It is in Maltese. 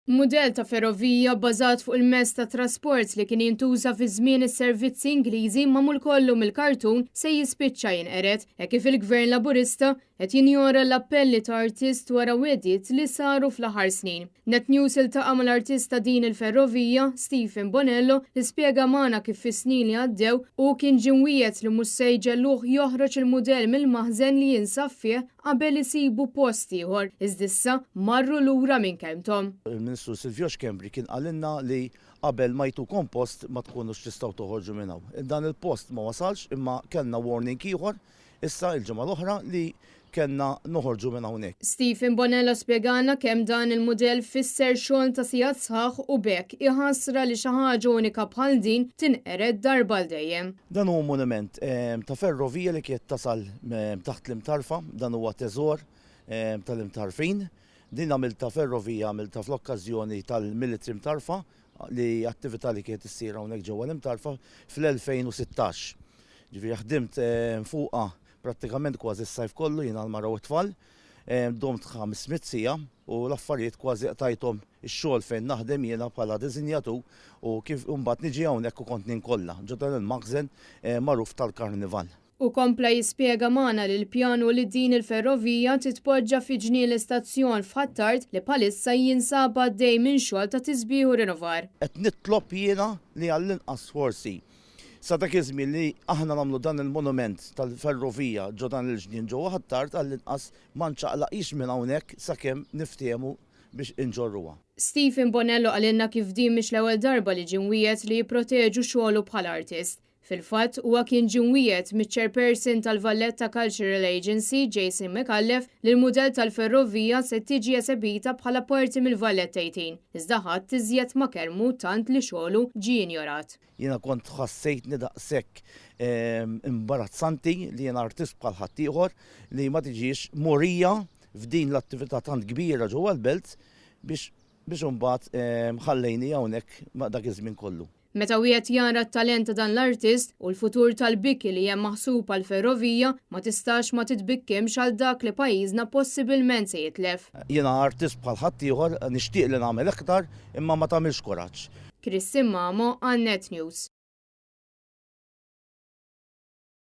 Mudell ta' ferrovija bbażat fuq il-mezz ta' trasport li kien jintuża fi żmien is-servizzi Ingliżi magħmul kollu mill-kartun se jispiċċa jinqered hekk kif il-Gvern Laburista qed jinjora l-appelli ta' artist wara wegħdiet li saru fl-aħħar snin. Net News iltaqa' mal-artist ta' din il-ferrovija, Stephen Bonello, li spjega magħna kif fis-snin li għaddew hu kien ġie mwiegħed li mhux se jġegħluh joħroġ il-mudell mill-maħżen li jinsab fih qabel isibu post ieħor, iżda issa marru lura minn kelmthom. Il-Ministru Silvio Schembri kien qalilna li qabel ma jtukom post ma tkunux tistgħu toħorġu minn hawn. Dan il-post ma wasalx imma kellna warning ieħor issa il-ġimgħa l-oħra li kellna noħorġu minn hawnhekk. Stephen Bonello spjegalna kemm dan il-mudell fisser xogħol ta' sigħat sħaħ u b'hekk hi ħasra li xi ħaġa unika bħal din tinqered darba għal dejjem. Dan hu monument ta' ferrovija li kienet tasal taħt l-Imtarfa, dan huwa teżor tal-Imtarfin. Din għamiltha ferrovija għamiltha fl-okkażjoni tal-Military Mtarfa li attività li kienet issir hawnhekk ġewwa l-Imtarfa fl-2016. Ġifieri ħdimt fuqha prattikament kważi s-sajf kollu jiena l-mara u t-tfal. Domt 500 siegħa u l-affarijiet kważi qtajthom ix-xogħol fejn naħdem jiena bħala disinjatur u kif imbagħad niġi hawnhekk u kont ninkolla ġo dan il-maħżen magħruf tal-Karnival. Hu kompla jispjega magħna li l-pjan hu li din il ferrovija titpoġġa fi ġnien l-istazzjon f'Ħ'Attard li bħalissa jinsab għaddej minn xogħol ta' tisbiħ u rinnovar. Qed nitlob jiena li għall-inqas forsi sa dak iż-żmien li aħna nagħmlu dan il-monument tal-ferrovija ġo dan il-ġnien ġewwa Ħ'Attard għall-inqas ma nċaqlaqhiex minn hawnhekk sakemm niftehmu biex inġorruha. Stephen Bonello qalilna kif din mhix l-ewwel darba li ġie mwiegħed li jipproteġu xogħlu bħala artist. Fil-fatt, huwa kien ġie mwiegħed miċ-Chairperson tal-Valletta Cultural Agency, Jason Micallef, li l-mudell tal-ferrovija se tiġi esebita bħala parti mill-Valletta 18, iżda ħadd iżjed ma kellmu tant li xogħlu ġie injorat. Jiena kont ħassejtni daqshekk imbarazzanti li jiena artist bħal ħaddieħor li ma tiġix murija f'din l-attività tant kbira ġewwa l-belt biex biex imbagħad ħallejni hawnhekk ma' dak iż-żmien kollu. Meta wieħed jara t-talent ta' dan l-artist u l-futur tal-biki li hemm maħsub għall-ferrovija, ma tistax ma titbikkimx għal dak li pajjiżna possibilment se jitlef. Jiena artist bħal ħaddieħor, nixtieq li nagħmel iktar, imma ma tagħmilx kuraġġ. Chris Simmamo għal Net News.